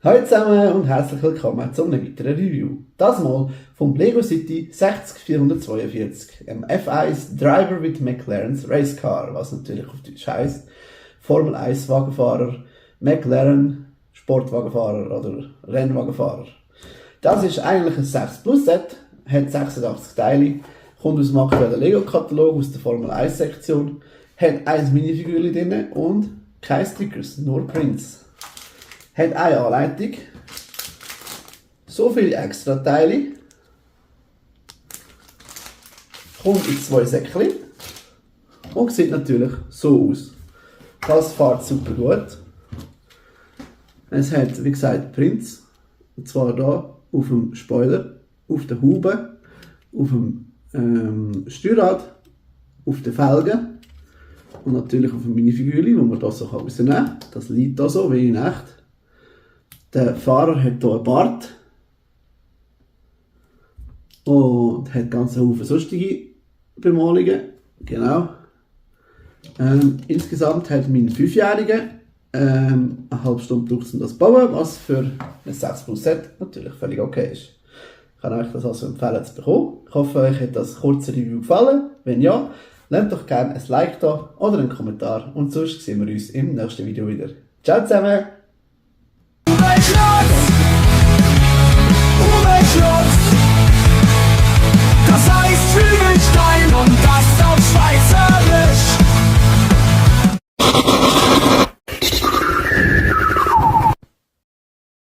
Hallo zusammen und herzlich willkommen zu einem weiteren Review. Das mal vom Lego City 60442, F1 Driver with McLaren's Race Car, was natürlich auf Deutsch heisst Formel 1 Wagenfahrer, McLaren Sportwagenfahrer oder Rennwagenfahrer. Das ist eigentlich ein 6 Plus Set, hat 86 Teile, kommt aus dem aktuellen Lego-Katalog, aus der Formel 1 Sektion, hat ein Minifigürchen drin und keine Stickers, nur Prints. Hat eine Anleitung, so viele extra Teile, kommt in 2 Säckchen und sieht natürlich so aus. Das fährt super gut. Es hat, wie gesagt, Prints, und zwar hier auf dem Spoiler, auf der Haube, auf dem Steuerrad, auf den Felgen und natürlich auf dem Minifigürchen, wo man das so rausnehmen kann. Das liegt da so wie in echt. Der Fahrer hat hier einen Bart und hat ganz viele sonstige Bemalungen. Genau. Insgesamt hat mein 5-Jähriger eine halbe Stunde gebraucht, um das zu bauen, was für ein 6 Plus Set natürlich völlig okay ist. Ich kann euch das also empfehlen zu bekommen. Ich hoffe, euch hat das kurze Review gefallen. Wenn ja, lasst doch gerne ein Like da oder einen Kommentar und sonst sehen wir uns im nächsten Video wieder. Ciao zusammen!